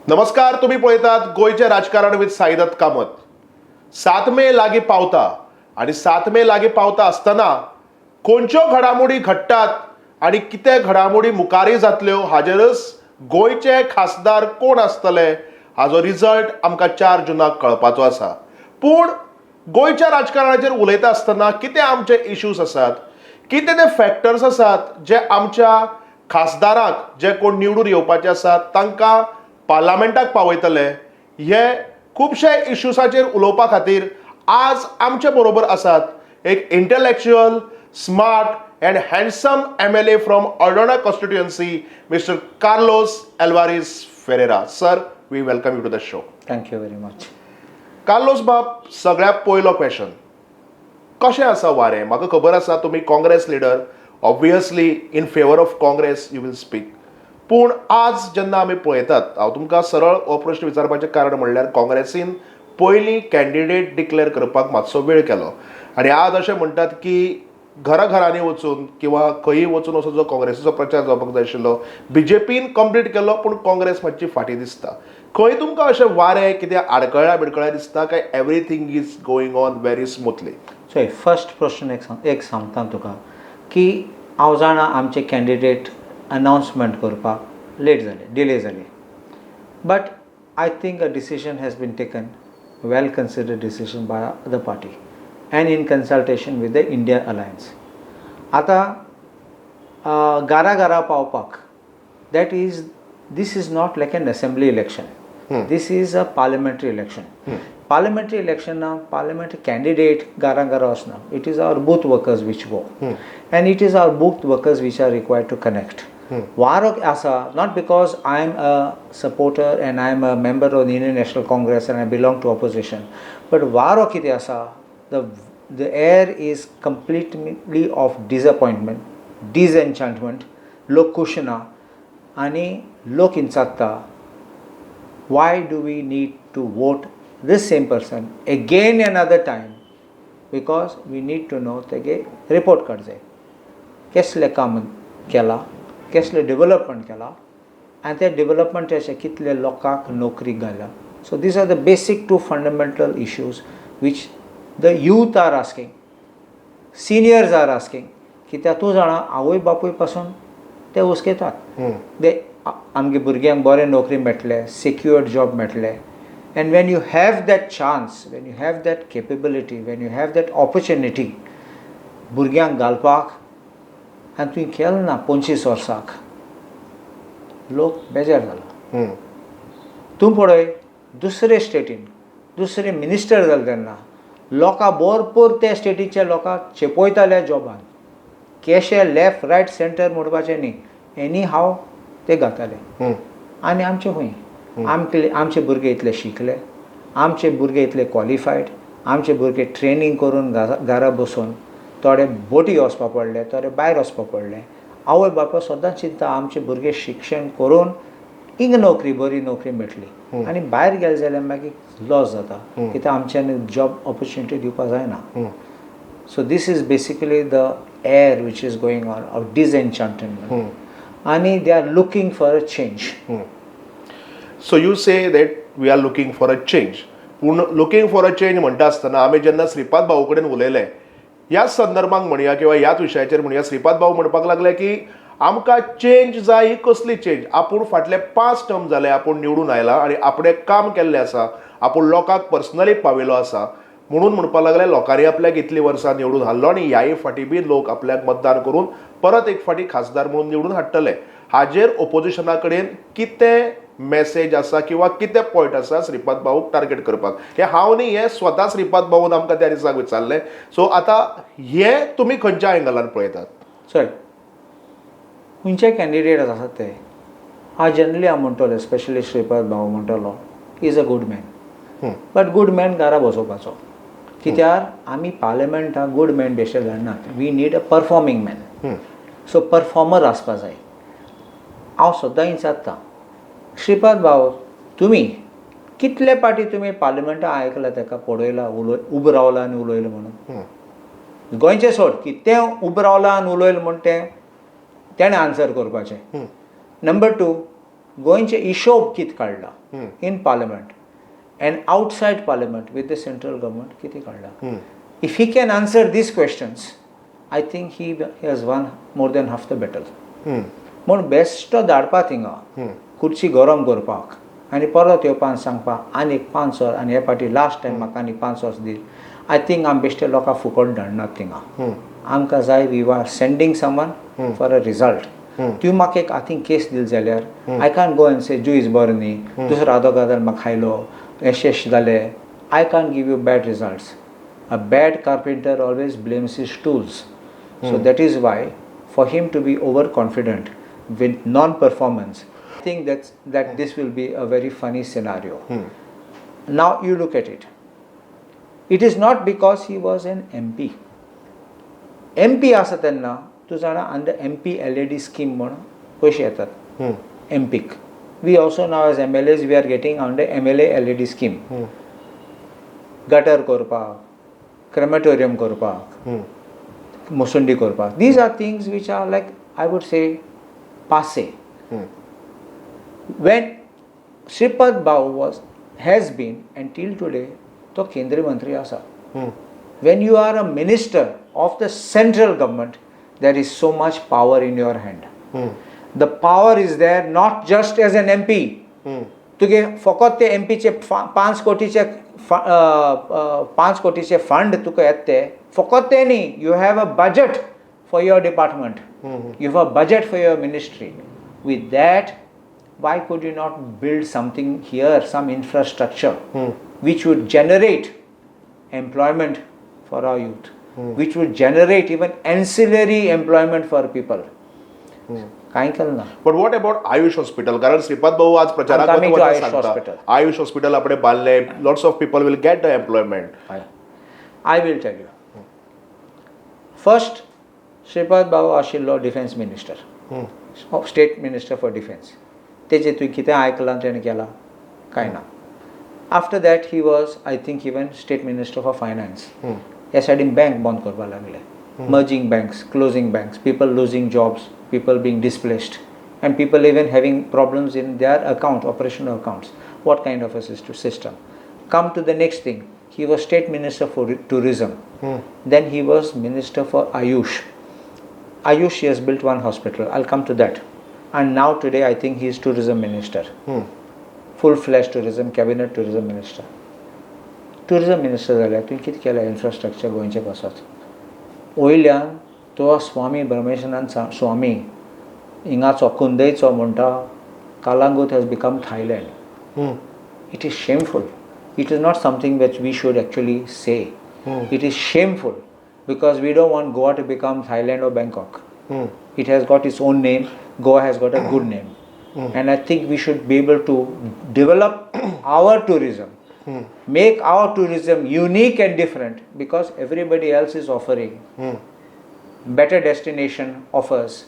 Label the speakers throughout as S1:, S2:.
S1: नमस्कार, तुम्ही पळयतात गोंयचें राजकारण विथ साईदत्त कामत. 7 मे लागीं पावता आनी 7 मे लागीं पावता आसतना खंयच्यो घडामोडी घडटात आनी कितें घडामोडी मुखारय जातल्यो, हाजेरच गोंयचे खासदार कोण आसतले हाजो रिजल्ट आमकां 4 जुनाक कळपाचो आसा. पूण गोंयच्या राजकारणाचेर उलयता आसतना कितें आमचे इश्यूज आसात, कितें ते फॅक्टर्स आसात जे आमच्या खासदारांक, जे कोण निवडून येवपाचे आसात, तांकां पार्लमेंटाक पावयतले, हे खुबशे इश्यूसाचेर उलोवपा खातीर आज आमचे बरोबर आसात एक intellectual, smart and handsome MLA from Aldona constituency, Mister Carlos Alvares Ferreira. Sir, we welcome you to the show.
S2: Thank you very much.
S1: Carlos बाब, सगळ्यात पयलो क्वेश्चन, कशें आसा वारें? म्हाका खबर आसा तुमी Congress leader, obviously in favour of Congress you will speak. पूण आज जेन्ना आमी पळयतात, हांव तुमकां सरळ हो प्रश्न विचारपाचें कारण म्हणल्यार काँग्रेसीन पयलीं कॅन्डिडेट डिक्लेअर करपाक मातसो वेळ केलो आनी आज अशें म्हणटात की घराघरांनी वचून किंवा खंयी वचून असो जो काँग्रेसीचो प्रचार जावपाक जाय आशिल्लो, बीजेपीन कंप्लीट केलो, पूण काँग्रेस मातशी फाटीं दिसता. खंय तुमकां अशें वारें कितें आडकळ्ळा बिडकळ्ळा दिसता काय everything is going on very smoothly?
S2: चोय, फर्स्ट प्रश्न एक सांगता तुका की हांव जाणा आमचे कॅन्डिडेट अनावन्समेंट करपाक लेट जाले, डिले जाली, but I think a decision has been taken, well considered decision by the party and in consultation with the India Alliance. आतां घरा घरा पावपाक, that is, this is not like an assembly election, this is a parliamentary election. Parliamentary इलेक्शनाक parliamentary candidate घरा घरा वचना. It is our booth workers which go and it is our booth workers which are required to connect. वारो आसा, not because I am a supporter and I am a member of the Indian National Congress and I belong to opposition, but वारो कितें आसा, the air is completely of disappointment, disenchantment. लोक खूश ना आनी लोक विचारता, why do we need to vote this same person again another time? Because we need to know तेगे रिपोर्ट कार्ड जाय, केसलें काम केलां, केसलें डेवलपमेंट केलां आनी त्या डेवलपमेंटाचे कितले लोकांक नोकरी घाल्या. So these are the basic two fundamental issues which the youth are asking, seniors are asking. कित्याक तूं जाणा, आवय बापूय पासून ते हुस्केतात ते आमगे भुरग्यांक बरें नोकरी मेळटले, सेक्युअर्ड जॉब मेळटले. And when you have that chance, when you have that capability, when you have that opportunity भुरग्यांक घालपाक आनी तुवें केलें ना 25 वर्साक, लोक बेजार जाला. तूं पळय, दुसरे स्टेटीन दुसरे मिनिस्टर जाले तेन्ना लोकां भरपूर त्या स्टेटीच्या लोकांक चेपयताले जॉबान, केशे लेफ्ट रायट सेंटर म्हणपाचें न्ही, एनी हाव ते घाताले. आनी आमचे खंय आमचे आमचे भुरगे इतले शिकले, आमचे भुरगे इतले क्वॉलिफायड, आमचे भुरगे ट्रेनींग करून घरा बसून, थोडे बोटी वचपा पडले, थोडे भायर वचपा पडले. आवय बापूय सदांच चिंता, आमचे भुरगे शिक्षण करून हिंगा नोकरी, बरी नोकरी मेळटली आनी भायर गेले जाल्यार मागीर लॉस जाता, कित्याक आमच्यानी जॉब ऑपॉर्च्युनिटी दिवपाक जायना. So this is basically the air which is going on of disenchantment आनी they are looking for a change.
S1: So you say that we are looking for a change. पूण looking for a change म्हणटा आसतना आमी जेन्ना श्रीपाद भाऊ कडेन उलयले ह्याच संदर्भात म्हणया किंवा ह्याच विशयाचेर म्हणया, श्रीपाद भाऊ म्हणपाक लागले की आमकां चेंज जाय. ही कसली चेंज? आपूण फाटले 5 टर्म जाले आपूण निवडून आयला आनी आपणें काम केल्लें आसा, आपूण लोकांक पर्सनली पाविल्लो आसा, म्हणून म्हणपाक लागले लोकांनी आपल्याक इतलीं वर्सां निवडून हाडलो आनी ह्याय फाटी बी लोक आपल्याक मतदान करून परत एक फाटी खासदार म्हणून निवडून हाडटले. हाजेर ओपोजिशना कडेन कितें मॅसेज आसा किंवा कितें पॉयंट आसा श्रीपाद भाऊक टार्गेट करपाक? हें हांव न्ही, हें स्वता श्रीपाद भाऊन आमकां त्या दिसाक विचारलें. सो आतां हें तुमी खंयच्या एंगलान पळयतात?
S2: चोय, खंयचे कॅन्डिडेट आसात ते हांव जनरली हांव म्हणटलो, स्पेशली श्रीपाद भाऊ म्हणटलो, is a good man, but good man घरा बसोवपाचो, कित्याक आमी पार्लमेंटाक गूड मॅन बेश्टे धाडनात. We need a performing man. So performer आसपा जाय. हांव सद्दां विचारता, श्रीपाद भाऊ, तुमी कितले पाटी तुमी पार्लमेंटाक आयकला ताका पळयला उलय, उबो रावला आनी उलयलो म्हणून? गोंयचें सोड की तें उबो रावला आनी उलयलें म्हूण तें तेणें आन्सर करपाचें. Number two, गोंयचे हिशोब कितें काडला in parliament and outside parliament with the central government कितें काडला. If he can answer these questions, I think he has won more than half the battle. म्हूण बेश्टो धाडपा थिंगा खुर्ची गरम करपाक आनी परत येवपा आनी सांगपाक आनी एक 5 वर्स आनी हे फावटी लास्ट टायम म्हाका आनी 5 वर्स दी. I think आमी बेश्टे लोकांक फुकट धाडनात थिंगा. आमकां जाय, we are sending someone for a result. तुवें म्हाका एक I think case दिली जाल्यार I can go and से जुईज बरो न्ही, दुसरो आदोगादान म्हाका खायलो, येशेश जालें. I can give you bad results. A bad carpenter always blames his tools. So that is why for him to be overconfident with non-performance, I think that this will be a very funny scenario. Now you look at it. It is not because he was an MP. MP आसा तेन्ना तूं जाणा under MP LAD scheme म्हूण पयशे येतात एमपीक. We also now as MLAs, we are getting under MLA LAD scheme. Gutter करपाक, crematorium करपाक, मुसुंडी करपाक. These are things which are, like I would say, passe. When Shripad Bhau was has been and till today तो केंद्रीय मंत्री आसा. When you are a minister of the central government, there is so much power in your hand. The power is there not just as an MP. तुगे फकत ते एमपीचे 5 कोटीचे 5 कोटीचे fund तुका येता ते फकत ते न्ही. You have a budget for your department, you have a budget for your ministry. With that, why could you not build something here, some infrastructure which would generate employment for our youth, which would generate even ancillary employment for people? कांय केलें ना.
S1: But what about AYUSH hospital? कारण श्रीपाद भाऊ आज प्रचाराक
S2: I'm coming to
S1: वतना
S2: AYUSH
S1: सांगता
S2: hospital.
S1: Ayush hospital आपण बांधले, lots of people will get the employment.
S2: I will tell you. First, Shripad Bhau आशिल्लो defence minister, state minister for defence. तेजें तुवें कितें आयकलां तेणें केलां? कांय ना. After that he was, I think, even state minister for finance. ह्या सायडीन बँक बंद करपाक लागले, merging banks, closing banks, people losing jobs, people being displaced, and people even having problems in their account, operational accounts. What kind of a system? Come to the next thing. He was state minister for tourism. Then he was minister for Ayush. Ayush, he has built one hospital. I'll come to that. And now today, I think he is tourism minister. Full-fledged tourism, cabinet tourism minister. Tourism minister जाल्यार तुवें कितें केलें infrastructure गोंयचे पासत? वयल्यान तो स्वामी ब्रह्मेशानंद स्वामी हिंगाचो कुंदयचो म्हणटा, Calangute has become Thailand. It is shameful. It is not something which we should actually say. It is shameful because we don't want Goa to become Thailand or Bangkok. It has got its own name. Goa has got a good name. And I think we should be able to develop our tourism, make our tourism unique and different, because everybody else is offering better destination offers,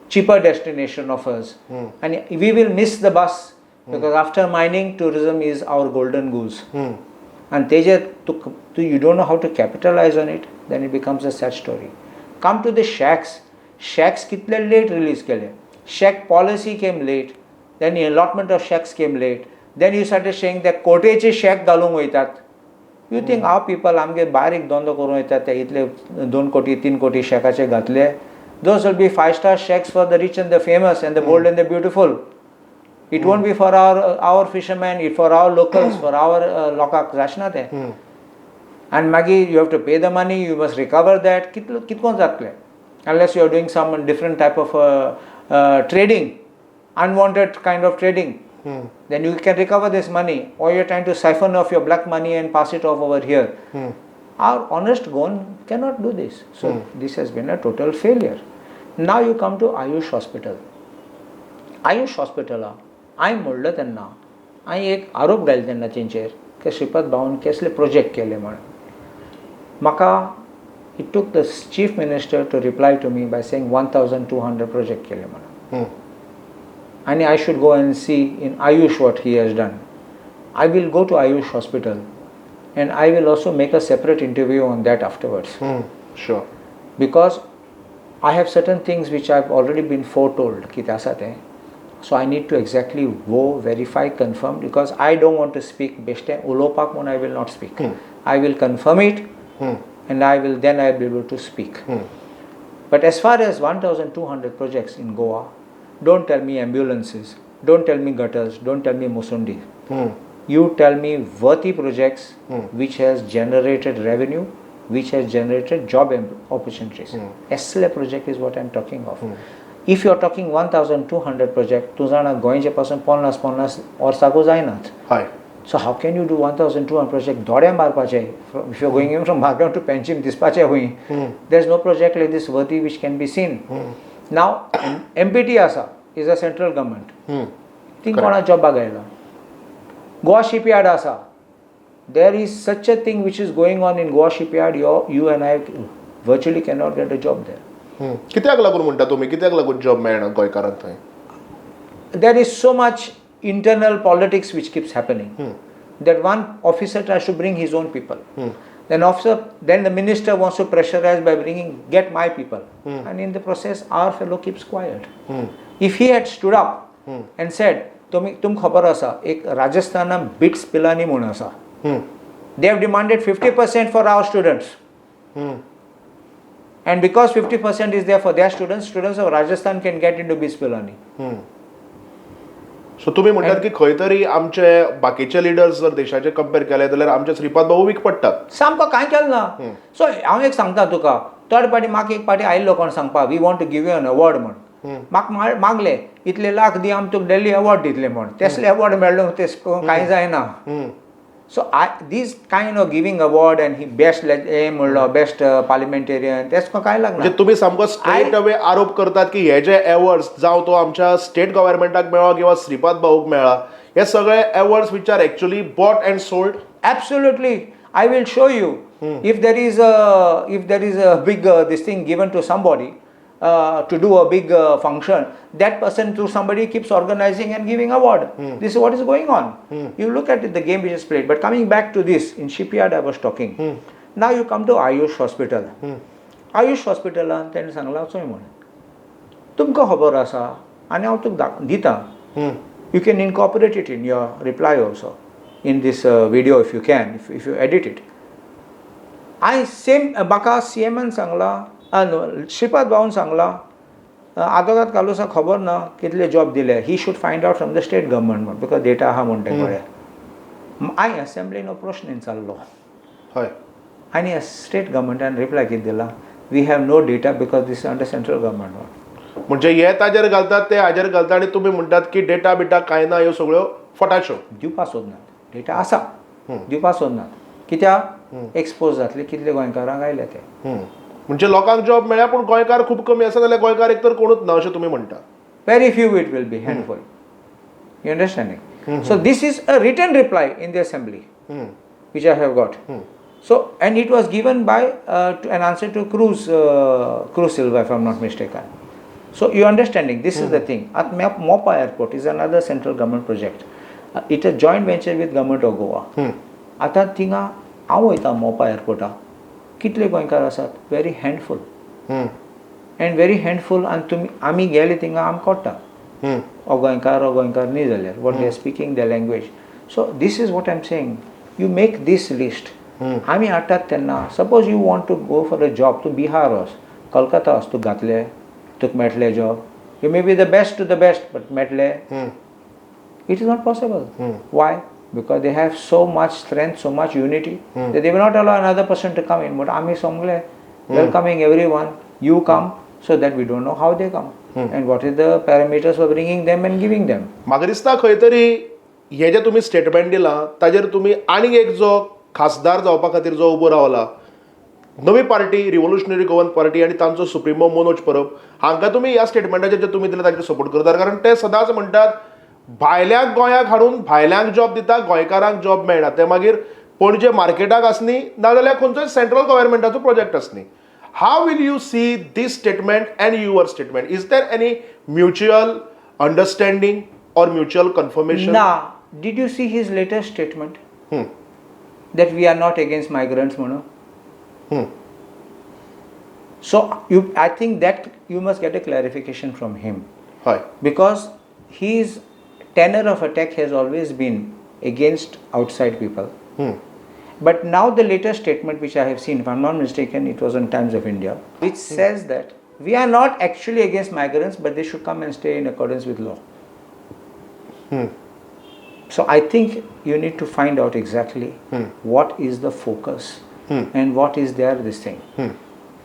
S2: cheaper destination offers, and we will miss the bus because after mining, tourism is our golden goose. And तेजेर तूं you don't know how to capitalize on it, then it becomes a sad story. Come to the shacks. Shacks कितले late release केले. Shack policy came late, then the allotment of shacks came late. Then you started saying that कोटेचे shack घालूंक वयतात. You think our people आमगे बारीक धंदो करूंक वयतात ते इतले 2 कोटी 3 कोटी शॅकाचे घातले? Those will be five star shacks for the rich and the famous and the bold and the beautiful. It won't be for our fishermen, for our locals, for our लोकांक जाचना तें. आनी मागीर you have to pay the money, you must recover that. कितलो कितको जातलें unless you are doing some different type of trading, unwanted kind of trading, then you can recover this money, or you're trying to siphon off your black money and pass it off over here. Our honest Goan cannot do this. So this has been a total failure. Now you come to Ayush Hospital. Ayush हॉस्पिटला हांवें म्हणलें तेन्ना हांवें एक आरोप घालो तेन्ना तेंचेर की श्रीपाद भाऊन कसले प्रोजेक्ट केले म्हण. म्हाका it took the chief minister to reply to me by saying 1200 project केले म्हणून आनी I should go and see in AYUSH what he has done. I will go to AYUSH hospital and I will also make a separate interview on that afterwards
S1: sure
S2: because I have certain things which I have already been foretold कितें आसा तें. So I need to exactly go verify, confirm, because I don't want to speak बेश्टें उलोवपाक म्हूण I will not speak. I will confirm it and I will then I be able to speak. But as far as 1,200 projects in Goa, don't tell me ambulances, don't tell me gutters, don't tell me Musundi. You tell me worthy projects which has generated revenue, which has generated job opportunities. असले project is what I am talking of. If you are talking 1,200 project, तूं जाणा गोंयचे पासून 50-50 वर्सांकूय जायनात.
S1: हय.
S2: So how can you do 1,200 project? दोळे मारपाचे. If you are going in from Margao to Panjim दिसपाचे खंय. There is no project like this worthy which can be seen. Now MPT आसा, is a central government. थंय कोणा जॉबाक आयला? Goa shipyard आसा. There is such a thing which is going on in Goa shipyard, you and I virtually cannot get a job there.
S1: कित्याक लागून म्हणटा तुमी, कित्याक लागून जॉब मेळना गोंयकारांक थंय?
S2: There is so much internal politics which keeps happening that one officer tries to bring his own people. Then officer, then the minister wants to pressurize by bringing, get my people. And in the process, our fellow keeps quiet. If he had stood up and said, तुमी तुमकां खबर आसा, एक राजस्थानान bits Pilani म्हूण आसा, they have demanded 50% for our students. And because 50% is there for their students, students of Rajasthan can get into BITS Pilani.
S1: So तुमी म्हणटात की खंय तरी आमचे बाकीचे लिडर्स जर देशाचे कंपेर केले जाल्यार आमचे श्रीपाद बाबू वीक पडटात.
S2: सामको कांय केलें ना. सो हांव एक सांगता तुका, थर्ड पार्टी म्हाका एक पार्टी आयिल्लो कोण सांगपा, we want to give you an award म्हण. म्हाका मागले इतले लाख दी, आमी तुका दिल्ली अवॉर्ड दितले म्हण. तेसले अवॉर्ड मेळ्ळो ते कांय जायना. So I these kind of giving award and he best हे म्हणलो बेस्ट पार्लिमेंटेरियन, तेच कांय लागना.
S1: म्हणजे तुमी सामको स्ट्रेट अवे आरोप करतात की हे जे अवॉर्ड्स जावं तो आमच्या स्टेट गव्हर्मेंटाक मेळ्ळा किंवा श्रीपाद भाऊक मेळ्ळा, हे सगळे awards which are actually bought and sold.
S2: Absolutely. I will show you. If there is a big this thing given to somebody to do a big function, that person through somebody keeps organizing and giving award. This is what is going on. You look at it, the game which is played. But coming back to this, in shipyard I was talking. Now you come to Ayush Hospital. Ayush Hospital तेणें सांगलां चोय म्हण, तुमकां खबर आसा आनी हांव तुका दिता. You can incorporate it in your reply also, in this video if you can, if you edit it. I same म्हाका सी एमान सांगलां, श्रीपाद भाऊन सांगलां, आदोगाद कार्लुसा खबर ना कितले जॉब दिले, he should find out from the state government म्हण, because data आहा म्हण ते कळे. हांवें असेंब्लीन हो प्रश्न विचारलो.
S1: हय.
S2: आनी स्टेट गव्हर्मेंटान रिप्लाय कितें दिला, we have no data because this under central government म्हण.
S1: म्हणजे हे ताजेर घालतात ते हाजेर घालतात आनी तुमी म्हणटात की डेटा बिटा कांय ना, ह्यो सगळ्यो फटाश्यो.
S2: दिवपा सोदनात, डेटा आसा, दिवपा सोदनात, कित्याक एक्सपोज जातले कितले गोंयकारांक आयले ते.
S1: म्हणजे लोकांक जॉब मेळ्ळ्या पूण गोंयकार खूब कमी आसा, जाल्यार गोंयकार एक तर कोणूच ना अशें तुमी म्हणटा.
S2: Very few, it will be handful. You understanding? So this is a written reply in the assembly which I have got. So and it was given by an answer to Cruz Silva, if I am not mistaken. So you understanding, this is the thing. At Mopa Airport is another central government project. It a joint venture with government of Goa. आतां थिंगा हांव वयता मोपा एअरपोर्टा, कितले गोंयकार आसात, very handful. And very handful. आनी तुमी आमी गेले थिंगा आमकां कळटा हो गोंयकार, हो गोंयकार न्ही जाल्यार, what they are speaking the language. So this is what I am saying, you make this list. आमी हाडटात तेन्ना, suppose you want to go for a job, तूं बिहार वच, कलकत्ता वच, तुका घातले, तुका मेळटलें job, you may be the best to the best, but मेळटलें? It is not possible. Why? Because they have so much strength, so much unity, that they will not allow another person to come in. But आमी सगळे welcoming everyone, you come, so that we don't know how they come and what is the parameters for bringing them and giving them.
S1: म्हाका दिसता खंय तरी हे जे तुमी statement दिलां ताजेर तुमी आनीक एक जो खासदार जावपा खातीर जो उबो रावला नवी पार्टी रिव्होल्युशनरी गोवन पार्टी आनी तांचो सुप्रिमो मनोज परब, हांकां तुमी ह्या स्टेटमेंटाचेर जे तुमी दिलां ताचेर सपोर्ट करतात, कारण ते सदांच म्हणटात भायल्यांक गोंयाक हाडून भायल्यांक जॉब दिता, गोंयकारांक जॉब मेळना, ते मागीर पणजे मार्केटाक आसनी नाजाल्यार खंयचोय सेंट्रल गव्हर्मेंटाचो प्रोजेक्ट आसनी. How will you see this statement and your statement? Is there any mutual understanding or mutual confirmation?
S2: ना. Did you see his latest statement that we are not against migrants म्हणून? So you, I think that you must get a clarification from him.
S1: हय.
S2: Because His tenor of attack has always been against outside people. But now the latest statement which I have seen, if I'm not mistaken, it was on Times of India, which says that we are not actually against migrants, but they should come and stay in accordance with law. So I think you need to find out exactly what is the focus and what is their this thing.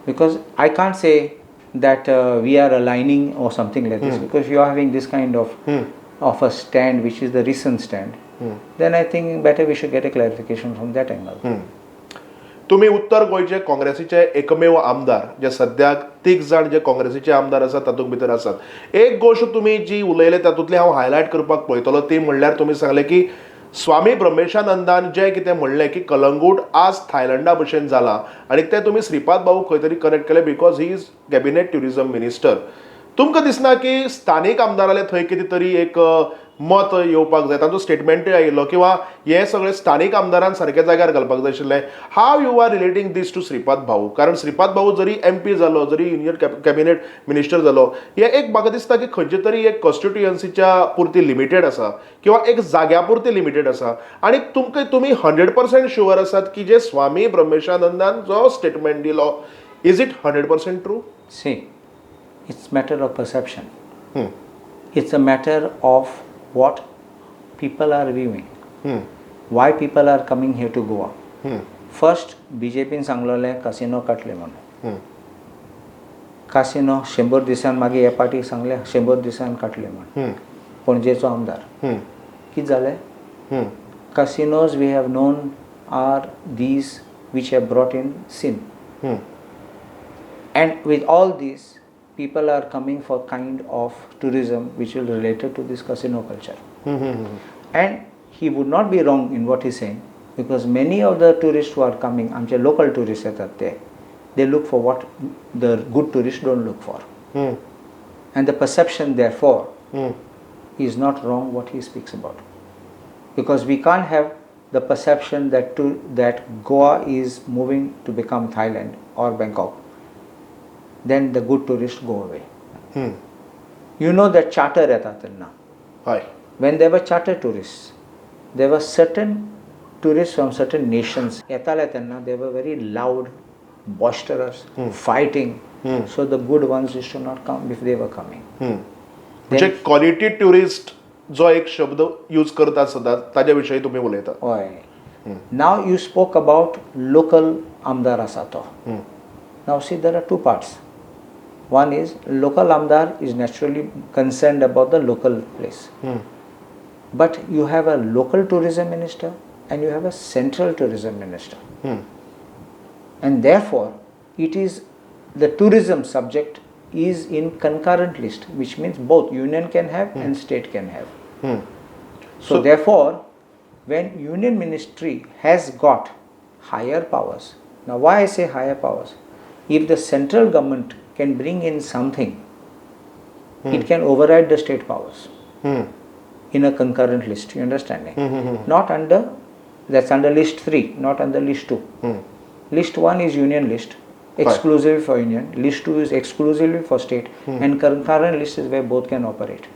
S2: Because I can't say that we are aligning or something like this, because if you are having this kind of a stand, which is the recent stand, then I think better we should get a clarification from that angle.
S1: तुम्ही उत्तर गोंयचे काँग्रेसीचे एकमेव आमदार, जे सद्याक तीग जाण जे काँग्रेसीचे आमदार आसात तातूंत भितर आसात. एक गोश्ट तुमी जी उलयले तातूंतली हांव हायलायट करपाक पळयतलो, ती म्हणल्यार तुमी सांगलें की स्वामी ब्रह्मेशानंदान जें कितें म्हणलें की कलंगूट आज थायलंडा भशेन जाला आनी तें तुमी श्रीपाद भाऊ खंय तरी कनेक्ट केलें because he is cabinet tourism minister. तुमकां दिसना की स्थानीक आमदाराले थंय कितें तरी एक मत येवपाक जाय, तांचो स्टेटमेंटूय आयिल्लो किंवा हे सगळे स्थानीक आमदारान सारक्या जाग्यार घालपाक जाय आशिल्लें? How you are relating this to Shripad Bhau? कारण श्रीपाद भाऊ जरी एमपी जालो, जरी युनियन कॅबिनेट मिनिस्टर जालो, हे एक म्हाका दिसता की खंयचे तरी एक कॉन्स्टिट्युएन्सीच्या पुरती लिमिटेड आसा किंवा एक जाग्या पुरती लिमिटेड आसा. आनी तुमकां तुमी 100% शुअर आसात की जे स्वामी ब्रह्मेशानंदान जो स्टेटमेंट दिलो, is it 100% true?
S2: See, it's matter of perception. It's a matter of what people are viewing. Why people are coming here to Goa? First, BJPन सांगलेलें कासिनो काडले म्हणून. कासिनो 100 दिसान, मागीर हे पार्टीक सांगलें 100 दिसान काडले म्हणून, पणजेचो आमदार. कितें जालें? Casinos, we have known, are these which have brought in sin. And with all this, people are coming for kind of tourism which will related to this casino culture. And he would not be wrong in what he's saying, because many of the tourists who are coming, आमचे local tourists येतात ते, they look for what the good tourists don't look for. And the perception, therefore, is not wrong what he speaks about. Because we can't have the perception that Goa is moving to become Thailand or Bangkok. Then the good tourists go away. You know that charter येता तेन्ना.
S1: हय.
S2: When there were charter tourists, there were certain tourists from certain nations. येताले तेन्ना they were very loud, boisterous, fighting. So the good ones used to not come if they were coming.
S1: म्हणजे quality tourist जो एक शब्द use करतात सदांच, ताज्या विशयी तुमी उलयतात.
S2: हय. Now you spoke about local आमदार आसा तो. Now see, there are two parts. One is local आमदार is naturally concerned about the local place. But you have a local tourism minister and you have a central tourism minister. And therefore, it is the tourism subject is in concurrent list, which means both union can have and state can have. So therefore, when union ministry has got higher powers, now why I say higher powers? If the central government can bring in something, it can override the state powers in a concurrent list. You understanding? Not under, that's under list 3, not under list 2. List 1 is union list, exclusively for union. List 2 is exclusively for state, and concurrent list is where both can operate.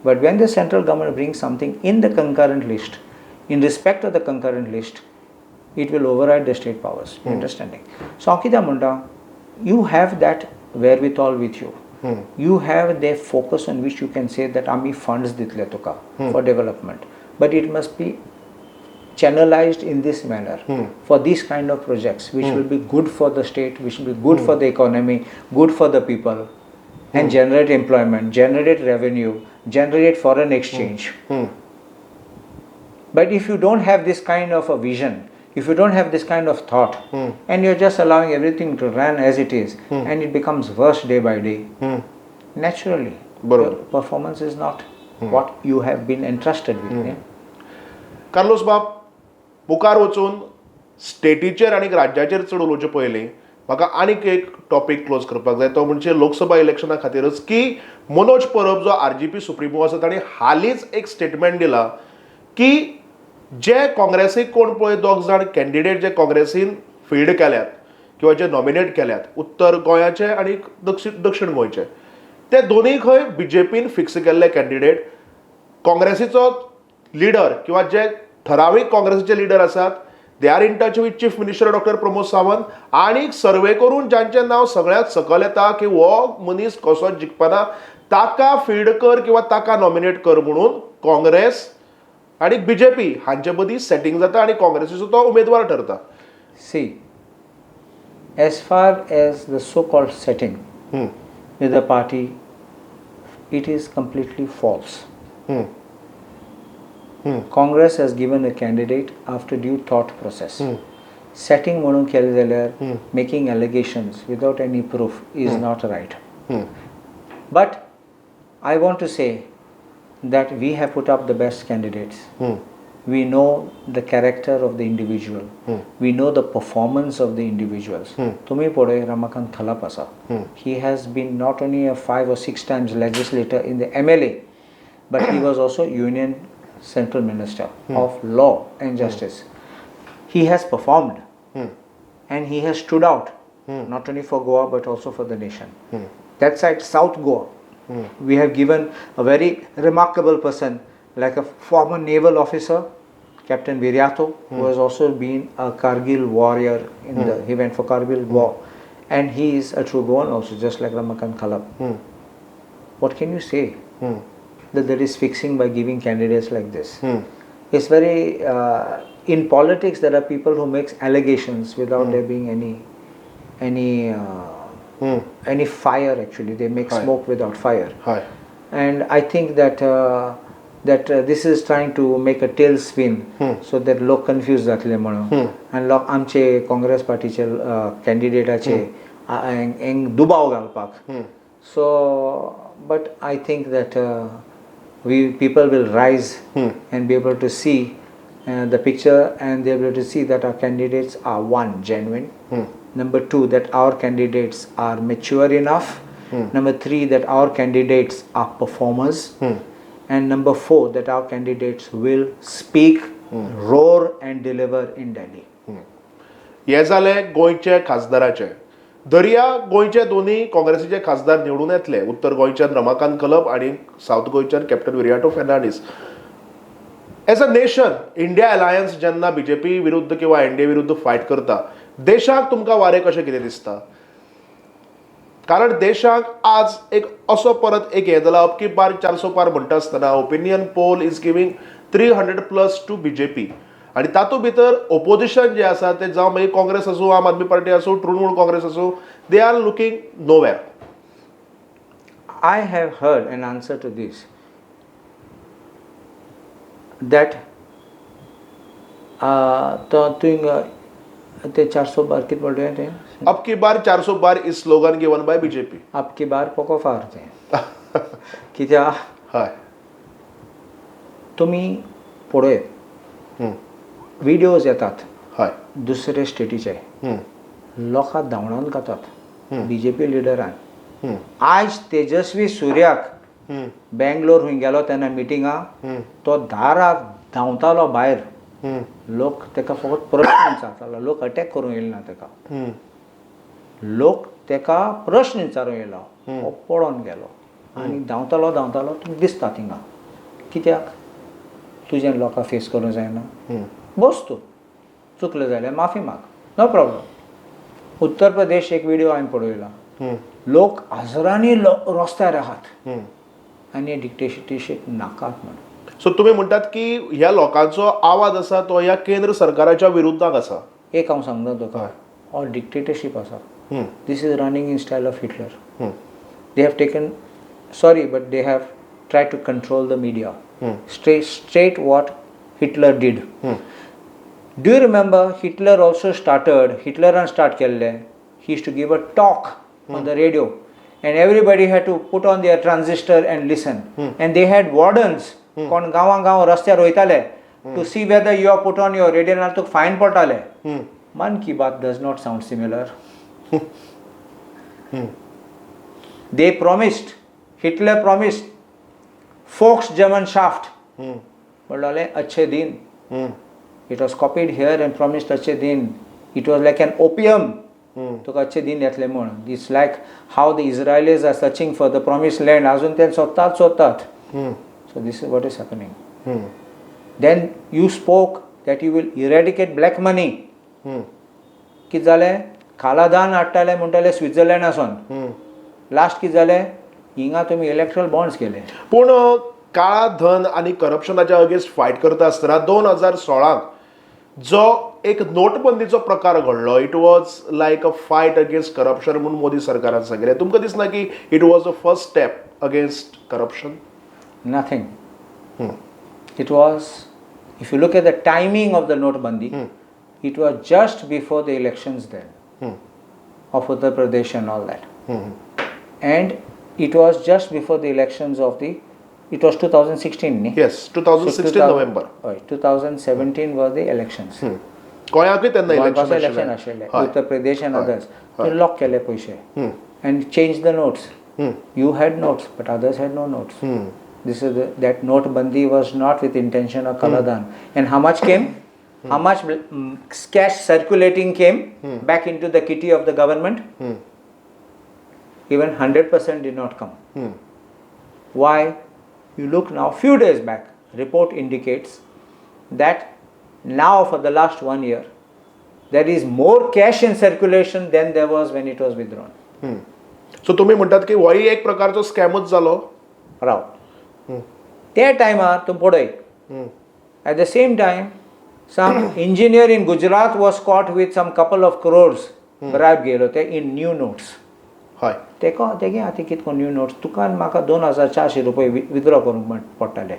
S2: But when the central government brings something in the concurrent list, in respect of the concurrent list, it will override the state powers. You understanding? So हांव कितें म्हणटा, you have that wherewithal with you. You have the focus on which you can say that आमी funds दितले तुका for development. But it must be channelized in this manner for these kind of projects which will be good for the state, which will be good for the economy, good for the people, and generate employment, generate revenue, generate foreign exchange. But if you don't have this kind of a vision, if you don't have this kind of thought, and you're just allowing everything to run as it is, and it becomes worse day by day, naturally,
S1: बरोबर.
S2: Your performance is not what you have been entrusted with. Yeah?
S1: Carlos बाब, मुखार वचून स्टेटीचेर आनी राज्याचेर चड उलोवचे पयलीं म्हाका आनीक एक टॉपीक क्लोज करपाक जाय, तो म्हणजे लोकसभा इलेक्शना खातीरच की मनोज परब जो आरजीपी सुप्रिमो आसा ताणें हालींच एक स्टेटमेंट दिला की जे काँग्रेसीक कोण पळय दोग जाण कॅन्डिडेट जे काँग्रेसीन फिल्ड केल्यात किंवा जे नॉमिनेट केल्यात उत्तर गोंयाचे आनी दक्षिण गोंयचे, ते दोनूय खंय बीजेपीन फिक्स केल्ले कॅन्डिडेट. काँग्रेसीचो लिडर किंवा जे ठरावीक काँग्रेसीचे लिडर आसात, they are in touch with chief minister doctor Pramod Sawant आनी सर्वे करून जांचें नांव सगळ्यांत सकयल येता की हो मनीस कसो जिखपाना, ताका फिल्ड कर किंवा ताका नॉमिनेट कर म्हणून काँग्रेस आनी बीजेपी हांचे मदीं सेटींग जाता आनी काँग्रेसीचो तो उमेदवार ठरता.
S2: See, as far as the so called setting with the party, it is completely false. Congress has given a candidate after due thought process. Setting म्हणून केलें जाल्यार, making allegations without any proof is not right. But I want to say that we have put up the best candidates. We know the character of the individual. We know the performance of the individuals. तुम्ही पळय, रमाकांत खलप आसा. He has been not only a five or six times legislator in the MLA, but he was also union central minister of law and justice. He has performed and he has stood out not only for Goa but also for the nation. That side, South Goa, we have given a very remarkable person like a former naval officer, Captain Viriato, who has also been a Kargil warrior in the he went for Kargil war, and he is a true Goan also, just like Ramakant Khalap. What can you say that there is fixing by giving candidates like this? It's very in politics there are people who makes allegations without there being any fire. Actually, they make smoke without fire. And I think that this is trying to make a tailspin so that लोक confuse जातले म्हणून आनी लोक आमचे काँग्रेस पार्टीचे कॅन्डिडेटाचे दुबाव घालपाक. So, but I think that we people will rise and be able to see the picture, and they able to see that our candidates are, one, genuine, number two, that our candidates are mature enough, number three, that our candidates are performers, and number four, that our candidates will speak, roar and deliver in Delhi.
S1: हे जालें गोंयचे खासदाराचे. दर्या गोंयचे दोनूय काँग्रेसीचे खासदार निवडून येतले, उत्तर गोंयच्यान रमाकांत खलप आनी सावथ गोंयच्यान captain Viriato Fernandes. As a nation, India alliance जेन्ना बीजेपी विरुद्ध किंवा एनडीए विरुद्ध फायट करता, देशाक तुमकां वारें कशें कितें दिसता? कारण देशाक आज एक असो परत एक हें जाला, अब की बार चारसो पार म्हणटा आसतना opinion poll is giving 300 plus to BJP आनी तातूंत भितर ओपोजिशन जें आसा तें, जावं मागीर काँग्रेस आसूं, आम आदमी पार्टी आसूं, तृणमूल काँग्रेस आसूं, they are looking nowhere.
S2: I have heard an answer to this that तो तुवें ते चारसो बार कितें म्हणलें तें?
S1: अब की बार चारसो पार is slogan given by BJP.
S2: अब की बार पोको फार तें कित्याक तुमी पळयत, विडियोज येतात दुसरे स्टेटीचे, लोकां धांवडावन घातात बीजेपी लिडरान. आयज तेजस्वी सूर्याक बेंगलोर खंय गेलो तेन्ना मिटिंगा तो दारार धांवतालो भायर. लोक ताका फकत प्रश्न विचारतालो. लोक अटॅक करूंक येयले ना ताका. लोक ताका प्रश्न विचारूंक येयलो. हो पळोन गेलो आनी धांवतालो धांवतालो, तुमकां दिसता थिंगा. कित्याक तुजें लोकां फेस करूंक जायना? बस, तूं चुकलें जाल्यार माफी माग, नो प्रॉब्लम. उत्तर प्रदेश एक विडियो हांवें पळयला. लोक हजरांनी रस्त्यार आहात आनी डिक्टेटरशीप नाकात म्हणून.
S1: सो तुमी म्हणटात की ह्या लोकांचो आवाज आसा तो ह्या केंद्र सरकाराच्या विरुद्धाक आसा.
S2: एक हांव सांगता तुका, हो डिक्टेटरशीप आसा. This is running in style of Hitler. They have taken, sorry, but they have tried to control the media. Straight what Hitler did. Do you remember Hitler also started, Hitler start केल्ले, he used to give a talk on the radio and everybody had to put on their transistor and listen. And they had wardens, कोण गांवां गांव रस्त्यार वयताले to see whether you are put on your radio, नाल्यार तुका fine पडटाले. मन की बात does not sound similar. They promised, Hitler promised Volksgemeinschaft. म्हणलोले अच्छे दिन. It was copied here and promised अच्छे दिन. It was like an opium. तुका अच्छे दिन येतले म्हण. It's like how the Israelis are searching for the promised land. अजून ते सोदतात सोदतात. So this is what is happening. Then you spoke that you will eradicate black money. कितें जालें? कालाधन हाडटाले म्हणटाले स्विट्झर्लंडासून. लास्ट कितें जालें? हिंगा तुमी इलेक्ट्रल बॉन्ड्स केले.
S1: पूण काळा धन आनी करप्शनाच्या अगेन्स्ट फायट करता आसतना 2016त जो एक नोटबंदीचो प्रकार घडलो, it was like a fight against corruption म्हणून मोदी सरकारान सांगिल्लें. तुमकां दिसना की it was a first step against corruption?
S2: Nothing. It was, if you look at the timing of the Notbandi, it was just before the elections then of Uttar Pradesh and all that. And it was just before the elections of the, it was 2016, न्ही?
S1: Yes, 2016 November.
S2: हय, 2017 was the elections.
S1: गोंयाकूय तेन्ना
S2: गोंयकाचो
S1: election
S2: election आशिल्लें.
S1: हय.
S2: Uttar Pradesh and others. थंय lock केले पयशे and change the notes. You had notes, but others had no notes. This is that note bandi was not with intention of Kaladhan. And how much came? How much cash circulating came back into the kitty of the government? Even 100% did not come. Why? You look now, few days back, report indicates that now for the last one year, there is more cash in circulation than there was when it was withdrawn.
S1: So तुमी म्हणटात की होय एक प्रकारचो स्कॅमूच जालो.
S2: राव, त्या टायमार तूं पळय, at the same time some engineer in Gujarat was caught with some couple of crores bribe घेयलो ते इन न्यू नोट्स.
S1: हय.
S2: तेका तेगे आतां कितें करून न्यू नोट्स तुका आनी म्हाका 2400 रुपये विथड्रॉ करूंक पडटाले.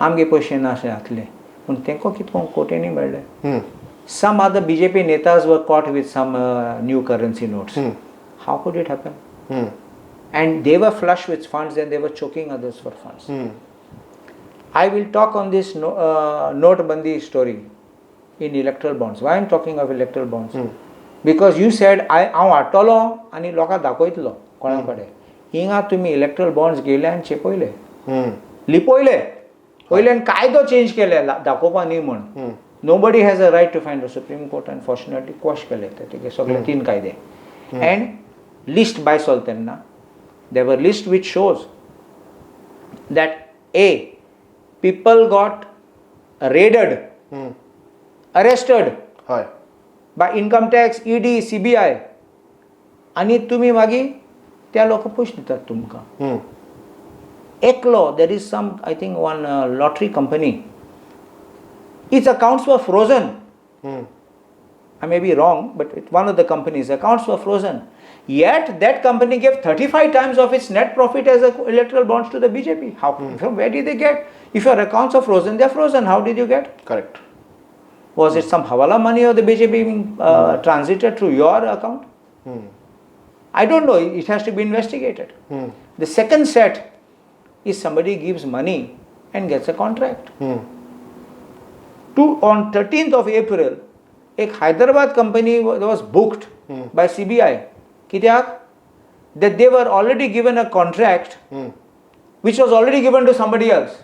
S2: आमगे पयशे नासले जातले, पूण तेंको कितें करून कोट्यांनी मेळ्ळे. Some other BJP netas were caught with some new currency notes. How could it happen? And they were flush with funds and they were choking others for funds. I will talk on this note bandi story in electoral bonds. Why I am talking of electoral bonds? Because you said I हांव हाडटलो आनी लोकांक दाखयतलो कोणा कडेन. हिंगा तुमी erectile bonds घेयले आनी चेपयले, लिपयले, वयल्यान कायदो चेंज केले दाखोवपा न्ही म्हण. Nobody has a right to find. Supreme Court unfortunately quash केले ते तेगे सगळे तीन कायदे. अँड लिस्ट बाय सोल तेन्ना there were list which shows that a people got raided, arrested
S1: हय
S2: by income tax, ED, CBI, आनी तुमी मागीर त्या लोकांक पयशे दितात तुमकां. एकलो, there is some, I think, one lottery company, its accounts were frozen. I may be wrong, but one of the companies' accounts were frozen. Yet that company gave 35 times of its net profit as a electoral bonds to the BJP. How? From where did they get? If your accounts are frozen, they are frozen. How did you get?
S1: Correct.
S2: Was it some hawala money or the BJP being transited through your account? I don't know. It has to be investigated. The second set is somebody gives money and gets a contract. On 13th of April, एक Hyderabad company was booked by CBI. कित्याक? That they were already given a contract which was already given to somebody else.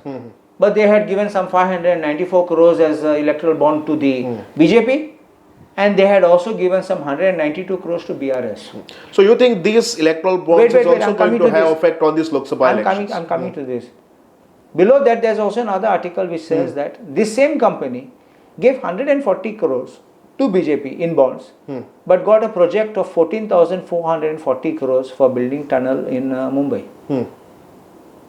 S2: But they had given some 594 crores as electoral bond to the BJP, and they had also given some 192 crores to BRS.
S1: So you think these electoral bonds
S2: Wait, wait,
S1: is
S2: wait,
S1: also
S2: I'm
S1: going
S2: coming
S1: to
S2: to
S1: have
S2: this.
S1: Effect on this Lok Sabha
S2: I'm
S1: elections?
S2: coming, I'm coming to this. Below that, there's also another article which says that this same company gave 140 crores to BJP in bonds, but got a project of 14,440 crores for building tunnel in Mumbai.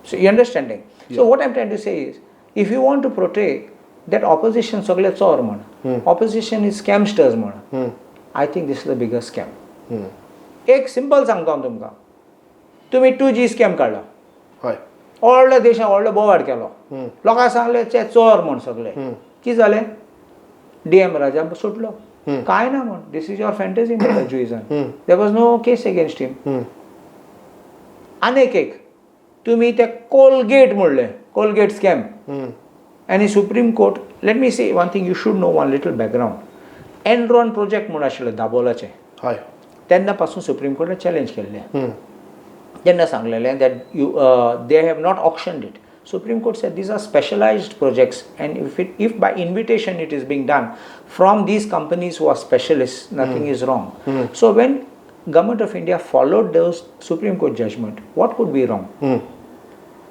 S2: So you understanding? So what I'm trying to say is, if you want to protect that opposition सगळे चोर म्हण, opposition is scamsters म्हण, I think this is the biggest scam. एक simple सांगता हांव तुमकां, तुमी 2G scam काडला.
S1: हय.
S2: व्हडल्या देशान व्हडलो बोवाळ केलो, लोकांक सांगले ते चोर म्हण सगळे. कितें जालें? डी एम राजा सुटलो, काय ना म्हण. This is your fantasy म्हणटा जुईजान. There was no case against him. आनीक एक तुमी ते कोलगेट म्हणलें, कोलगेट स्कॅम, आनी Supreme Court, let me say one thing, you should know one little background. Enron project म्हूण आशिल्लो दाबोलाचें.
S1: हय.
S2: तेन्ना पासून सुप्रीम कोर्टान चॅलेंज केल्लें. तेन्ना सांगलेलें that you they have not auctioned it. Supreme Court said these are specialized projects, and if by invitation it is being done from these companies who are specialists, nothing is wrong. So when Government of India followed those Supreme Court judgment, what could be wrong?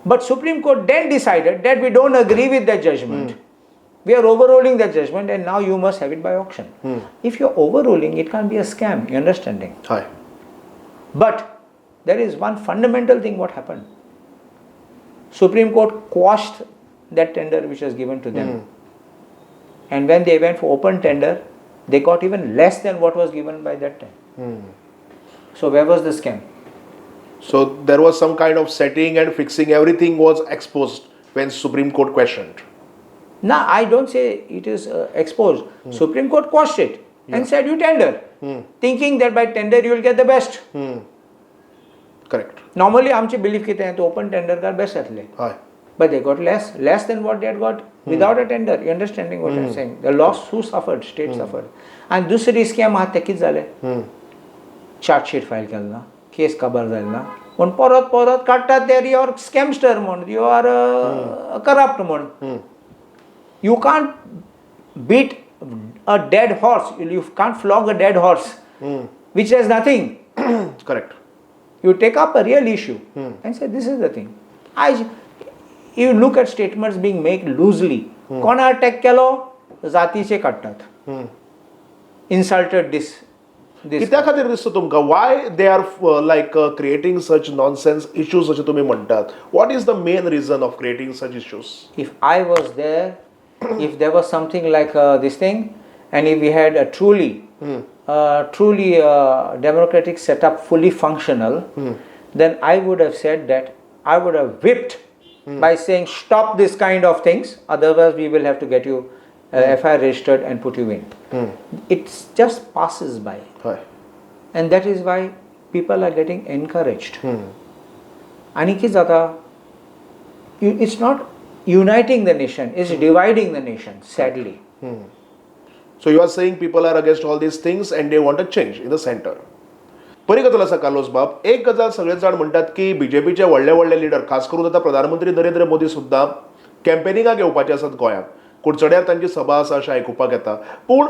S2: But Supreme Court then decided that we don't agree with that judgment. We are overruling that judgment and now you must have it by auction. If you're overruling, it can't be a scam, you understanding?
S1: हय.
S2: But there is one fundamental thing what happened. Supreme Court quashed that tender which was given to them. And when they went for open tender, they got even less than what was given by that time. So where was the scam?
S1: So there was some kind of setting and fixing, everything was exposed when Supreme Court questioned.
S2: Now, I don't say it is exposed. Supreme Court quashed it and said you tender, thinking that by tender you will get the best.
S1: Correct.
S2: Normally, आमचे belief कितें तो open tender car best जातले.
S1: हय.
S2: But they got less than what they had got without a tender. You understanding what I'm saying? The loss who suffered, state suffered. आनी दुसरी scam आहा ते कितें जालें? चार्जशीट फायल केलें ना, केस काबार जाली ना, पूण परत परत काडटात ते you are स्कॅमस्टर म्हूण, you are corrupt म्हूण. You can't beat a dead horse, you can't flog a dead horse which has nothing.
S1: Correct.
S2: You take up a real issue and say this is the thing. I you look at statements being made loosely. कोणा attack केलो जातीचे काडटात, insulted this this.
S1: कित्या खातीर दिसता तुमकां, why they are like creating such nonsense issues अशें तुमी म्हणटात? What is the main reason of creating such issues?
S2: If I was there, if there was something like this thing, and if we had a truly democratic setup fully functional, then I would have said that I would have whipped by saying stop this kind of things, otherwise we will have to get you FIR registered and put you in. It just passes by.
S1: हय.
S2: And that is why people are getting encouraged. आनी कितें जाता, it's not uniting the nation, it's dividing the nation, sadly.
S1: So you are saying people are against all these things and they want a change in the center. बरी गजाल आसा Carlos बाब. एक गजाल सगळे जाण म्हणटात की बीजेपीचे व्हडले व्हडले लिडर, खास करून आतां प्रधानमंत्री नरेंद्र मोदी सुद्दां कॅम्पेनिंगाक येवपाचे आसात गोंयांत. कुडचड्यार तांची सभा आसा अशें आयकुपाक येता. पूण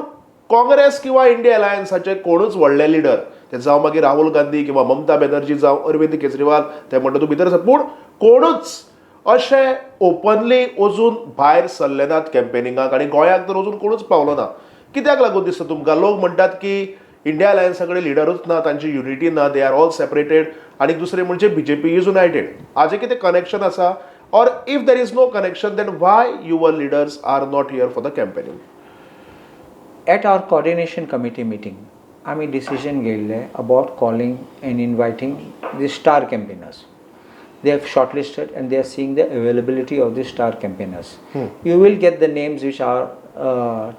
S1: काँग्रेस किंवा इंडिया अलायन्साचे कोणूच व्हडले लिडर, ते जावं मागीर राहुल गांधी किंवा ममता बॅनर्जी जावं अरविंद केजरीवाल, ते म्हणटा तूं भितर आसा, पूण कोणूच अशे ओपनली अजून भायर सरले नात कॅम्पेनिंगाक आनी गोंयाक तर अजून कोणूच पावलो ना. कित्याक लागून दिसता तुमकां लोक म्हणटात की इंडिया अलायन्सा कडेन लिडरूच ना, तांची युनिटी ना, they are all separated आनी दुसरें म्हणजे बीजेपी is United? हाजें कितें कनेक्शन आसा, or if there is no connection, then why your leaders are not here for the campaigning?
S2: At our coordination committee meeting, आमी decision घेयल्ले about calling and inviting the star campaigners. They have shortlisted and they are seeing the availability of the star campaigners. You will get the names which our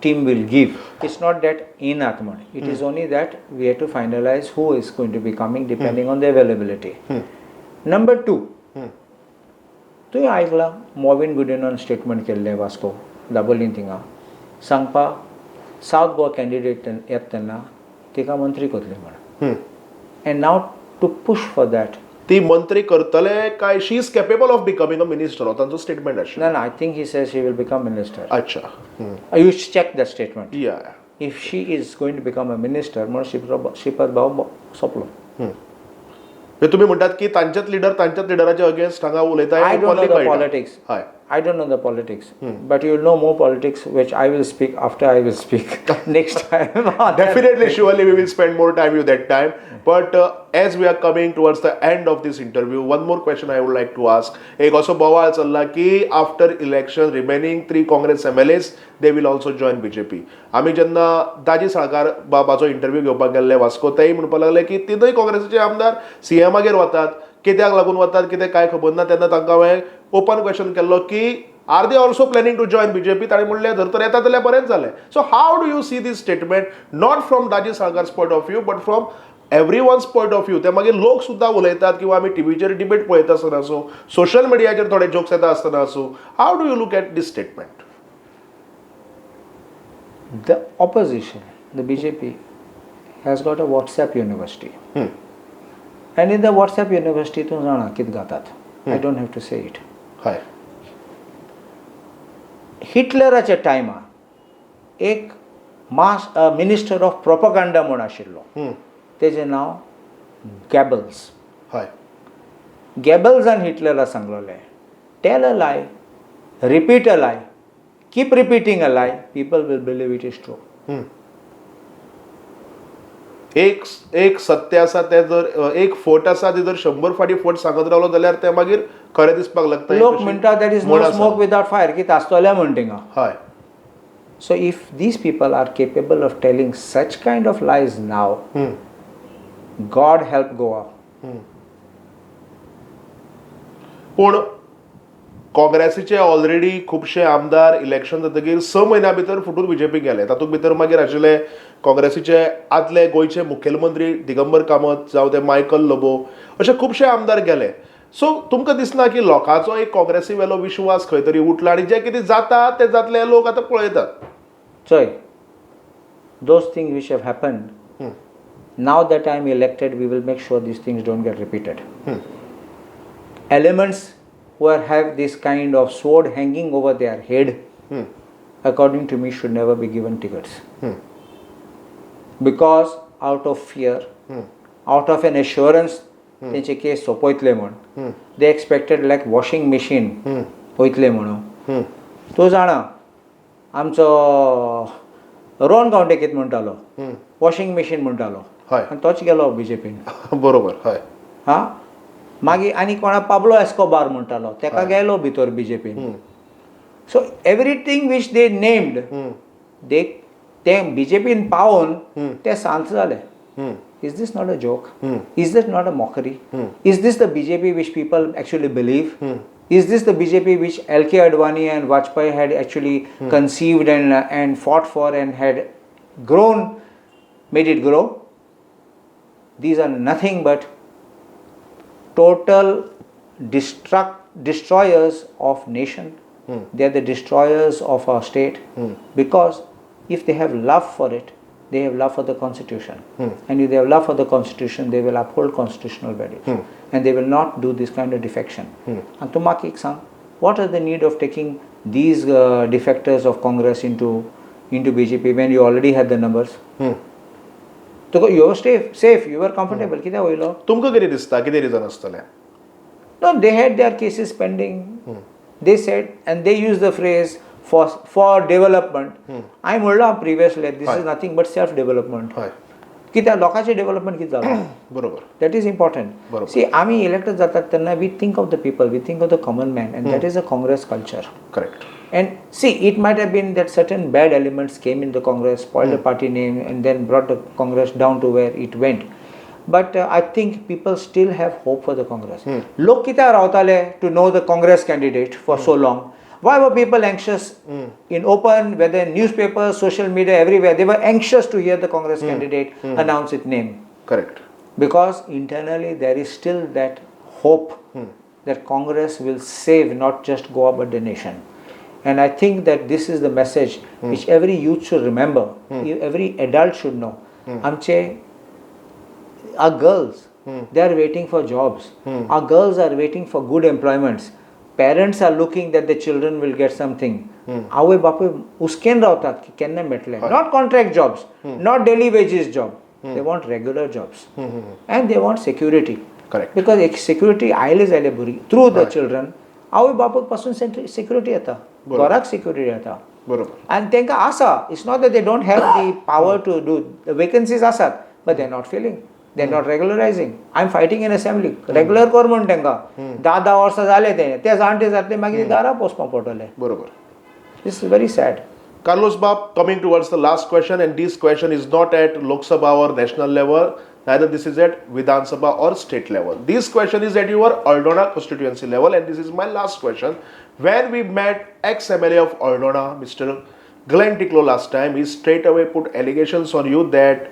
S2: team will give. It's not that in Atman. It is only that we have to finalize who is going to be coming depending on the availability. Number two, तुवें आयकलां Mauvin गुडिनोन statement केल्लें वास्को दाबोलीन थिंगा सांगपा south Goa candidate येता तेन्ना तिका मंत्री करतले म्हण, and now to push for that.
S1: ती मंत्री करतले काय she is capable of becoming a minister, हो तांचो स्टेटमेंट आशिल्लो.
S2: ना ना, I think he says she will become minister.
S1: अच्छा.
S2: You check that statement.
S1: या.
S2: If she is going to become a minister म्हणून श्रीपद भाऊ सोंपलो.
S1: म्हणजे तुम्ही म्हणटात की तांचेच लिडर तांच्याच लिडराच्या अगेन्स्ट हांगा उलयता.
S2: I don't know the politics.
S1: हय.
S2: I don't know the politics, but you will know more politics, which I will speak after I will speak next time on that.
S1: Definitely, surely we will spend more time with that time. But as we are coming towards the end of this interview, one more question I would like to ask. एक असो बोवाळ चल्ला की after election remaining three Congress MLAs, they will also join BJP. आमी जेन्ना दाजी Salkar बाबाचो interview घेवपाक गेल्ले वास्को, तेय म्हणपाक लागले की तिनूय काँग्रेसीचे आमदार सीएमागेर वतात. कित्याक लागून वतात कितें काय खबर ना. तेन्ना तांकां हांवें ओपन क्वेश्चन केल्लो की are they also planning to join BJP? ताणें म्हणलें जर तर येता जाल्यार बरेंच जालें. So how do you see this statement, not from Daji Salkar's point of view but from everyone's point of view? ते मागीर लोक सुद्दां उलयतात किंवा आमी टिवीचेर डिबेट पळयता आसतना आसूं, सोशल मिडियाचेर थोडे जोक्स येता आसतना आसूं, how do you look at this statement?
S2: The opposition, the BJP, has got a WhatsApp university. And in the WhatsApp university, तूं जाणा कितें गातात. I don't have to say it.
S1: हय.
S2: हिटलराच्या टायमार एक मास मिनिस्टर ऑफ प्रोपगांडा म्हूण आशिल्लो, तेजें नांव गॅबल्स.
S1: हय.
S2: गॅबल्सान हिटलरा सांगलेलें Tell a lie, repeat a lie, keep repeating a lie, people will believe it is true.
S1: एक एक सत्य आसा तें जर एक फट आसा ती जर 100 फाटी फट सांगत रावलो जाल्यार तें मागीर खरें दिसपाक लागता.
S2: लोक म्हणटा there is no smoke without fire, कितें आसतलें म्हण थिंगा.
S1: हय.
S2: So if these people are capable of telling such kind of lies now, God help Goa.
S1: पूण काँग्रेसीचे ऑलरेडी खुबशे आमदार इलेक्शन जातकीर 6 म्हयन्या भितर फुटून बीजेपी गेले. तातूंत भितर मागीर आशिल्ले काँग्रेसीचे आदले गोंयचे मुखेलमंत्री दिगंबर कामत जावं ते मायकल लोबो, अशे खुबशे आमदार गेले. सो तुमकां दिसना की लोकांचो एक काँग्रेसी वेलो विश्वास खंय तरी उठला आनी जें कितें जाता तें जातलें लोक आतां पळयतात?
S2: चोय, those things which have happened, now that I am elected, we will make sure these things don't get repeated. Elements who have this kind of sword hanging over their head, according to me, should never be given tickets. Because out of fear, out of an assurance, तेंचे केस सोंपयतले म्हण, they expected like washing machine वयतले म्हणून. तूं जाणा आमचो रोहन गांवडे कितें म्हणटालो, washing machine म्हणटालो, आनी तोच गेलो बीजेपीन.
S1: बरोबर. हय.
S2: हां, मागीर आनी कोणा पाब्लो एस्कोबार म्हणटालो, तेका गेलो भितर बीजेपीन. So everything which they named, they ते बीजेपीन पावोन ते शांत जाले. Is this not a joke? Is this not a mockery? Is this the BJP which people actually believe? Is this the BJP which L.K. Advani and Vajpayee had actually conceived and fought for and had grown, made it grow? These are nothing but total destroyers of nation. They are the destroyers of our state. Because if they have love for it, they have love for the constitution. And if they have love for the constitution, they will uphold constitutional values. And they will not do this kind of defection. And to म्हाका एक सांग, what are the need of taking these defectors of Congress into BJP when you already had the numbers? तुका you were safe, you were comfortable. कित्याक वयलो?
S1: तुमकां कितें दिसता, कितें रिजन आसतलें?
S2: No, they had their cases pending. They said, and they used the phrase for development. I म्हणलां previously, this is nothing but self development. कित्याक लोकांचें डेव्हलपमेंट कितें जालां?
S1: बरोबर.
S2: That is important. See, आमी इलेक्टेड जातात तेन्ना we think of the people, we think of the common man, and that is a Congress culture.
S1: Correct.
S2: And see, it might have been that certain bad elements came in the Congress, spoiled the party name, and then brought the Congress down to where it went. But I think people still have hope for the Congress. लोक कित्याक रावताले to know the Congress candidate for so long? Why were people anxious in open, whether in newspapers, social media, everywhere? They were anxious to hear the Congress candidate announce its name.
S1: Correct.
S2: Because internally there is still that hope that Congress will save not just Goa but the nation. And I think that this is the message which every youth should remember, every adult should know. आमचे our girls, they are waiting for jobs. Our girls are waiting for good employments. Parents are looking that the children will get something. आवय बापूय हुस्केन रावतात की केन्ना मेळटले. Not contract jobs, not daily wages job. They want regular jobs. And they want security.
S1: Correct.
S2: Because एक security आयले जाल्यार भुरगीं through the children, आवय बापूय पासून security येता, घराक security येता.
S1: बरोबर.
S2: आनी तांकां आसा, it's not that they don't have the power to do, the vacancies आसात, but they are not filling, they are not regularizing. I am fighting in assembly, regular कर म्हण तांकां. 10-10 वर्सां जाले ते जाणटे जातले, मागीर दारां पोसपाक पडटले.
S1: बरोबर.
S2: This is very sad.
S1: Carlos Bab, coming towards the last question, and this question is not at Lok Sabha or national level, neither this is at Vidhan Sabha or state level. This question is at your Aldona constituency level, and this is my last question. When we met ex-MLA of Aldona, Mr. Glenn Ticlo last time, he straight away put allegations on you that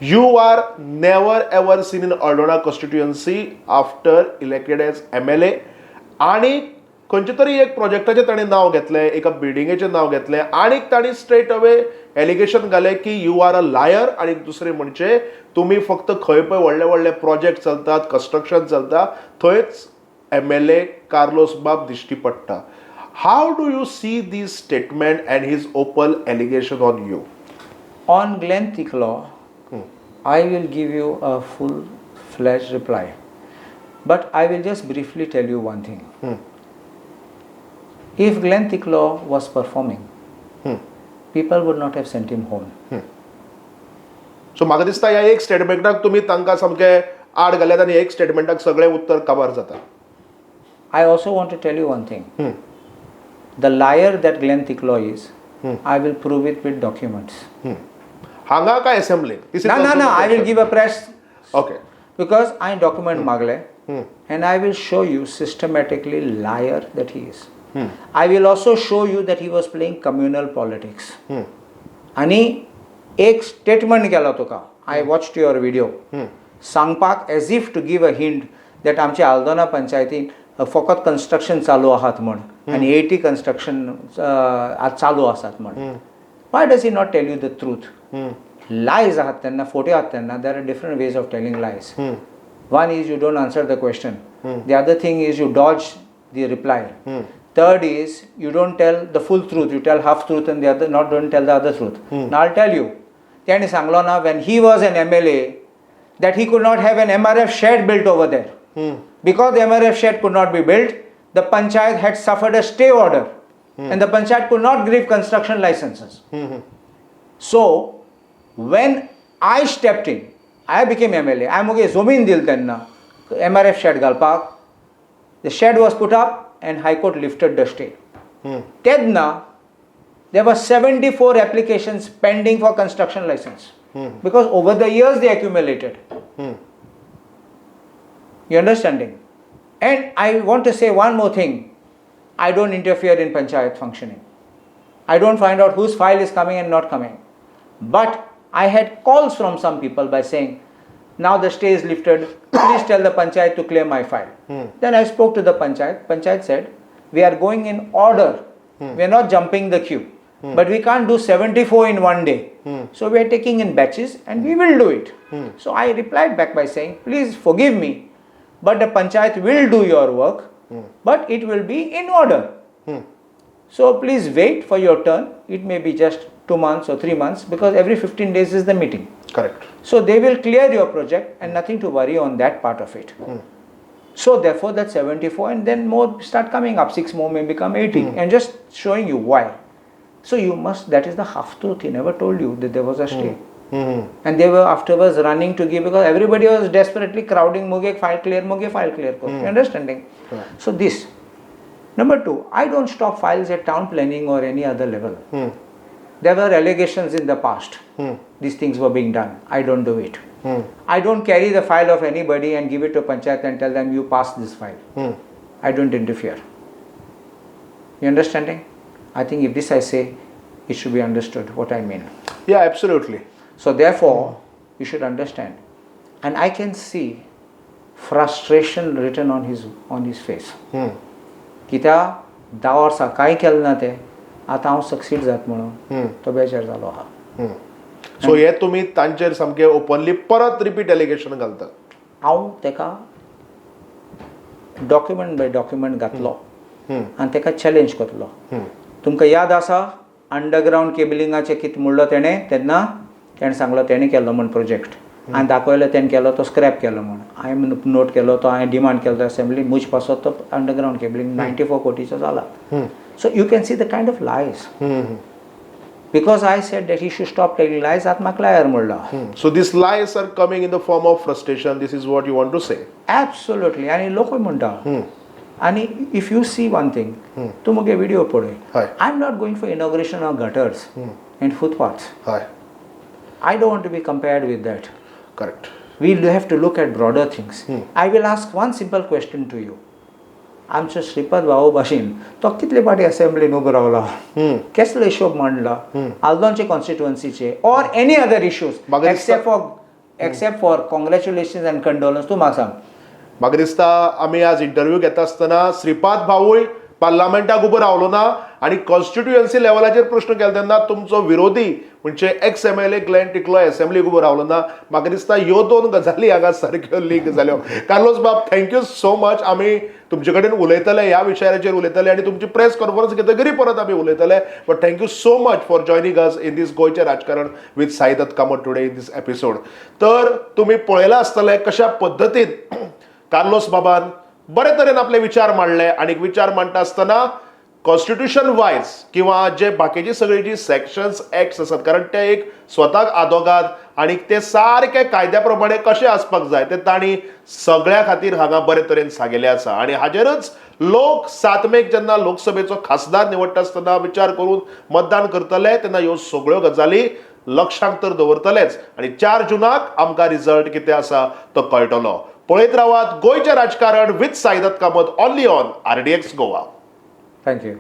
S1: you are never ever seen in Aldona constituency after elected as MLA. आणि खंयचे तरी एक प्रोजेक्टाचें ताणें नांव घेतलें, एका बिल्डिंगेचें नांव घेतलें, आनी तांणी स्ट्रेट अवे एलिगेशन घालें की you are a liar. आनी दुसरें म्हणजे तुमी फक्त खंय पळय व्हडले व्हडले प्रोजेक्ट चलतात, कन्स्ट्रक्शन चलता, थंयच MLA Carlos बाब दिश्टी पडटा. How do you see this statement and his open allegation on you?
S2: On Glenn Ticlo, I will give you a full-fledged reply. But I will just briefly tell you one thing. If Glenn Ticlo was performing, people would not have sent him home.
S1: So म्हाका दिसता ह्या एक स्टेटमेंटाक तुमी तांकां सामकें आड घाल्यात आनी एक स्टेटमेंटाक सगळें उत्तर काबार जाता.
S2: I also want to tell you one thing. The liar that Glenn Ticlo is, I will prove it with documents.
S1: हांगा काय असेंब्लीक?
S2: ना ना ना, I will give a press because हांवें document मागले and I will show you systematically liar that he is. I will also show you that he was playing communal politics. आनी एक statement केलो तुका, I watched your video, सांगपाक as if to give a hint that आमच्या आल्दोना पंचायतीन फकत construction चालू आहात म्हण आनी 80 कन्स्ट्रक्शन आज चालू आसात म्हण. Why does he not tell you the truth? Lies आहात तेन्ना, फोट्यो आहात तेन्ना, there are different ways of telling lies. One is you don't answer the question. The other thing is you dodge the reply. Third is you don't tell the full truth, you tell half truth and the other not don't tell the other truth. Now I'll tell you. तेणी सांगलो ना, when he was an MLA, that he could not have an MRF shed built over there. Because the MRF shed could not be built, the panchayat had suffered a stay order. And the panchayat could not give construction licenses. So, when I stepped in, I became MLA. I मुगे जमीन दिल तेन्ना MRF shed घालपाक. The shed was put up and High Court lifted the stay. तेन्ना there were 74 applications pending for construction license. Because over the years they accumulated. You understanding? And I want to say one more thing. I don't interfere in panchayat functioning. I don't find out whose file is coming and not coming. But I had calls from some people by saying, now the stay is lifted, please tell the panchayat to clear my file. Then I spoke to the panchayat. Panchayat said, we are going in order. We are not jumping the queue. But we can't do 74 in one day. So we are taking in batches and we will do it. So I replied back by saying, please forgive me, but the panchayat will do your work, but it will be in order. So please wait for your turn. It may be just 2 months or 3 months because every 15 days is the meeting.
S1: Correct.
S2: So they will clear your project and nothing to worry on that part of it. So therefore that 74 and then more start coming up, 6 more may become 80. And just showing you why. So you must, that is the half truth. He never told you that there was a stay. And they were afterwards running to give because everybody was desperately crowding, muge file clear, muge file clear. You understanding? So this. Number two, I don't stop files at town planning or any other level. There were allegations in the past. These things were being done. I don't do it. I don't carry the file of anybody and give it to panchayat and tell them you pass this file. I don't interfere. You understanding? I think if this I say, it should be understood what I mean.
S1: Yeah, absolutely.
S2: So therefore, you should understand. And I can see frustration written on his face. कित्या 10 वर्सां कांय केलें ना तें, आतां हांव succeed जात म्हणून तो बेजार जालो आहा.
S1: सो हे तुमी तांचेर सामकें ओपनली परत रिपीट एलिगेशन घालतात.
S2: हांव तेका डॉक्युमेंट बाय डॉक्युमेंट घातलो आनी तेका चॅलेंज करतलो. तुमकां याद आसा अंडरग्रावंड केबलिंगाचें कितें म्हणलो तेणें तेन्ना, तेणें सांगलो तेणें केल्लो म्हण प्रोजेक्ट आनी दाखयलो तेणें केलो तो स्क्रॅप केलो म्हण. हांवें नोट केलो तो, हांवें डिमांड केलो तो असेंब्ली म्हज पासत तो अंडरग्रावंड केबलिंग 94 कोटीचो जाला. So you can see the kind of lies. Because I said that he should stop telling lies, आतां म्हाका लायर म्हणलो.
S1: So these lies are coming in the form of frustration. This is what you want to say.
S2: Absolutely. आनी लोकूय म्हणटा. आनी if you see one thing, तूं मुगे video पळय. I am not going for inauguration of gutters and footpaths.
S1: हय.
S2: I don't want to be compared with that.
S1: Correct.
S2: We have to look at broader things. I will ask one simple question to you. आमचो श्रीपद भाऊ भाशेन तो कितले फावटी असेंब्लीन उबो रावला, केसलो हिशोब मांडला आल्दोनचे कॉन्स्टिट्युअन्सीचे or any other issues except for congratulations and condolence. तूं म्हाका सांग.
S1: म्हाका दिसता आमी आज इंटरव्यू घेता आसतना श्रीपाद भाऊय पार्लमेंटाक उबो रावलो ना आनी कॉन्स्टिट्युएन्सी लेवलाचेर प्रश्न केलो तेन्ना तुमचो विरोधी म्हणजे ex MLA Glenn Ticlo असेंब्लीक उबो रावलो ना. म्हाका दिसता ह्यो दोन गजाली हांगा सारक्यो लीक जाल्यो. कार्लोस बाब, thank you so much. आमी तुमचे कडेन उलयतले ह्या विशयाचेर उलयतले आनी तुमची प्रेस कॉन्फरन्स घेतकीर परत आमी उलयतले. But thank you so much for joining us in this गोंयचें राजकारण with Saidatt Kamat today in this episode. तर तुमी पळयलां आसतलें कशा पद्दतीन कार्लोस बाबान बरे तरेन आपले विचार मांडले आनी विचार मांडटा आसतना कॉन्स्टिट्युशन वायज किंवा जे बाकीची सगळी जी सेक्शन्स, एक्ट्स आसात, कारण ते एक स्वताक आदोगाद आनी ते सारके कायद्या प्रमाणे कशें आसपाक जाय ते तांणी सगळ्या खातीर हांगा बरे तरेन सांगिल्लें आसा. आनी हाजेरच लोक 7 मेक जेन्ना लोकसभेचो खासदार निवडटा आसतना विचार करून मतदान करतले तेन्ना ह्यो सगळ्यो गजाली लक्षांत तर दवरतलेच आनी 4 जुनाक आमकां रिजल्ट कितें आसा तो कळटलो. पळयत रावात गोंयचें राजकारण with Saidatt Kamat, only on RDX Goa.
S2: Thank you.